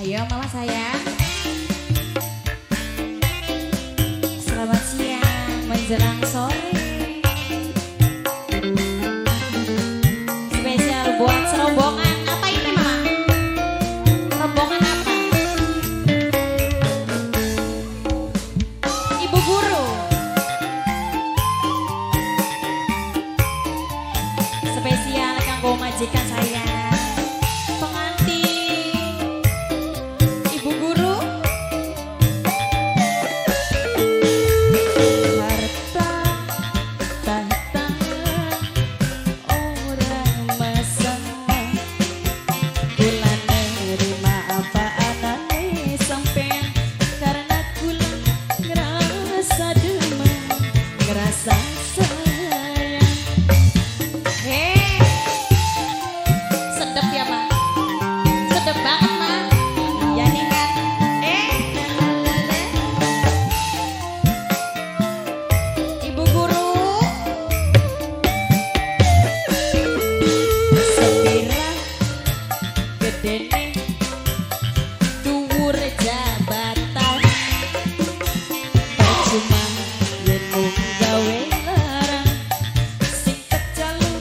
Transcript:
Ayo mama sayang. Selamat siang menjelang sore. Spesial buat serombongan apa ini mama? Rombongan apa? Ibu guru. Spesial kanggo majikan saya. Pengantin ibu guru. Harta tahta orang masalah, kula nerima apa anane sampean karena kula ngerasa demen, ngerasa sayang. Hei, sedep ya ma, sedep banget ma. Ya nih kan, ibu guru. Sepira gedene dhuwur jabatan, percuma yen mung gawe larang, sing kejaluk.